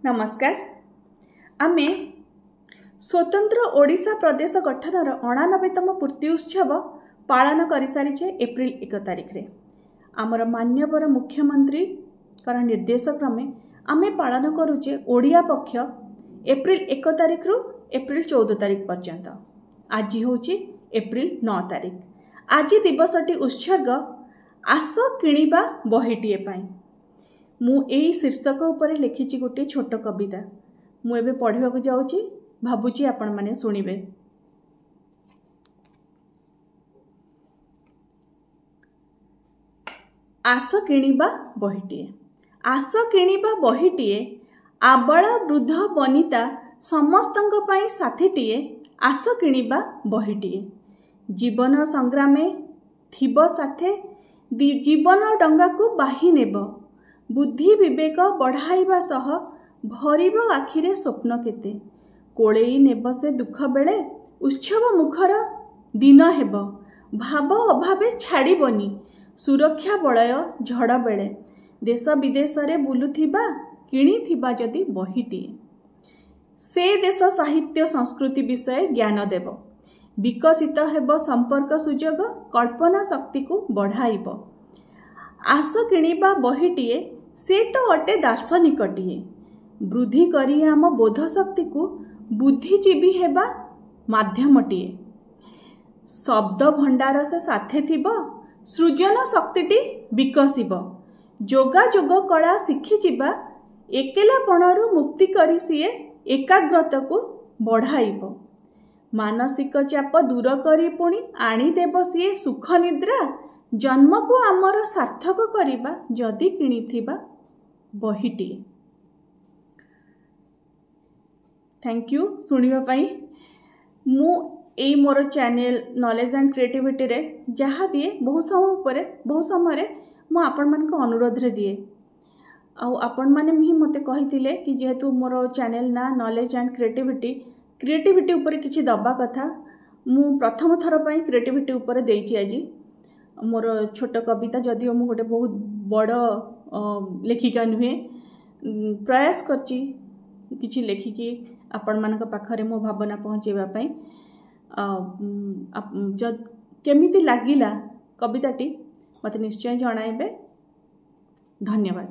ନମସ୍କାର। ଆମେ ସ୍ୱତନ୍ତ୍ର ଓଡ଼ିଶା ପ୍ରଦେଶ ଗଠନର 89ତମ ପୂର୍ତ୍ତି ଉତ୍ସବ ପାଳନ କରିସାରିଛେ ଏପ୍ରିଲ 1 ତାରିଖରେ। ଆମର ମାନ୍ୟବର ମୁଖ୍ୟମନ୍ତ୍ରୀଙ୍କର ନିର୍ଦ୍ଦେଶ କ୍ରମେ ଆମେ ପାଳନ କରୁଛେ ଓଡ଼ିଆ ପକ୍ଷ ଏପ୍ରିଲ 1 ତାରିଖରୁ ଏପ୍ରିଲ 14 ତାରିଖ ପର୍ଯ୍ୟନ୍ତ। ଆଜି ହେଉଛି ଏପ୍ରିଲ 9 ତାରିଖ। ଆଜି ଦିବସଟି ଉତ୍ସର୍ଗ ଆସ କିଣିବା ବହିଟିଏ ପାଇଁ। ମୁଁ ଏଇ ଶୀର୍ଷକ ଉପରେ ଲେଖିଛି ଗୋଟିଏ ଛୋଟ କବିତା। ମୁଁ ଏବେ ପଢ଼ିବାକୁ ଯାଉଛି, ଭାବୁଛି ଆପଣମାନେ ଶୁଣିବେ। ଆସ କିଣିବା ବହିଟିଏ, ଆସ କିଣିବା ବହିଟିଏ, ଆବାଳ ବୃଦ୍ଧ ବନିତା ସମସ୍ତଙ୍କ ପାଇଁ ସାଥିଟିଏ। ଆସ କିଣିବା ବହିଟିଏ, ଜୀବନ ସଂଗ୍ରାମେ ଥିବ ସାଥେ, ଜୀବନ ଡଙ୍ଗାକୁ ବାହି ନେବ। ବୁଦ୍ଧି ବିବେକ ବଢ଼ାଇବା ସହ ଭରିବ ଆଖିରେ ସ୍ୱପ୍ନ କେତେ। କୋଳେଇ ନେବ ସେ ଦୁଃଖ ବେଳେ, ଉତ୍ସବ ମୁଖର ଦିନ ହେବ। ଭାବ ଅଭାବେ ଛାଡ଼ିବନି ସୁରକ୍ଷା ବଳୟ ଝଡ଼ ବେଳେ। ଦେଶ ବିଦେଶରେ ବୁଲୁଥିବା କିଣିଥିବା ଯଦି ବହିଟିଏ, ସେ ଦେଶ ସାହିତ୍ୟ ସଂସ୍କୃତି ବିଷୟ ଜ୍ଞାନ ଦେବ। ବିକଶିତ ହେବ ସମ୍ପର୍କ ସୁଯୋଗ, କଳ୍ପନା ଶକ୍ତିକୁ ବଢ଼ାଇବ। ଆସ କିଣିବା ବହିଟିଏ, ସେ ତ ଅଟେ ଦାର୍ଶନିକଟିଏ। ବୃଦ୍ଧି କରି ଆମ ବୋଧ ଶକ୍ତିକୁ ବୁଦ୍ଧିଜୀବୀ ହେବା ମାଧ୍ୟମଟିଏ। ଶବ୍ଦ ଭଣ୍ଡାର ସେ ସାଥେ ଥିବ, ସୃଜନ ଶକ୍ତିଟି ବିକଶିବ। ଯୋଗାଯୋଗ କଳା ଶିଖିଯିବା, ଏକେଲାପଣରୁ ମୁକ୍ତି କରି ସିଏ ଏକାଗ୍ରତାକୁ ବଢ଼ାଇବ। ମାନସିକ ଚାପ ଦୂର କରି ପୁଣି ଆଣିଦେବ ସିଏ ସୁଖ ନିଦ୍ରା। ଜନ୍ମକୁ ଆମର ସାର୍ଥକ କରିବା ଯଦି କିଣିଥିବା ବହିଟିଏ। Thank you ଶୁଣିବା ପାଇଁ। ମୁଁ ଏଇ ମୋର ଚ୍ୟାନେଲ୍ ନଲେଜ୍ ଆଣ୍ଡ କ୍ରିଏଟିଭିଟିରେ ଯାହା ଦିଏ, ବହୁତ ସମୟ ଉପରେ ବହୁତ ସମୟରେ ମୁଁ ଆପଣମାନଙ୍କ ଅନୁରୋଧରେ ଦିଏ। ଆଉ ଆପଣମାନେ ହିଁ ମୋତେ କହିଥିଲେ କି ଯେହେତୁ ମୋର ଚ୍ୟାନେଲ୍ ନାଁ ନଲେଜ୍ ଆଣ୍ଡ କ୍ରିଏଟିଭିଟି, କ୍ରିଏଟିଭିଟି ଉପରେ କିଛି ଦେବା କଥା। ମୁଁ ପ୍ରଥମ ଥର ପାଇଁ କ୍ରିଏଟିଭିଟି ଉପରେ ଦେଇଛି ଆଜି ମୋର ଛୋଟ କବିତା। ଯଦିଓ ମୁଁ ଗୋଟେ ବହୁତ ବଡ଼ ଲେଖିକା ନୁହେଁ, ପ୍ରୟାସ କରିଛି କିଛି ଲେଖିକି ଆପଣମାନଙ୍କ ପାଖରେ ମୋ ଭାବନା ପହଞ୍ଚାଇବା ପାଇଁ। କେମିତି ଲାଗିଲା କବିତାଟି ମୋତେ ନିଶ୍ଚୟ ଜଣାଇବେ। ଧନ୍ୟବାଦ।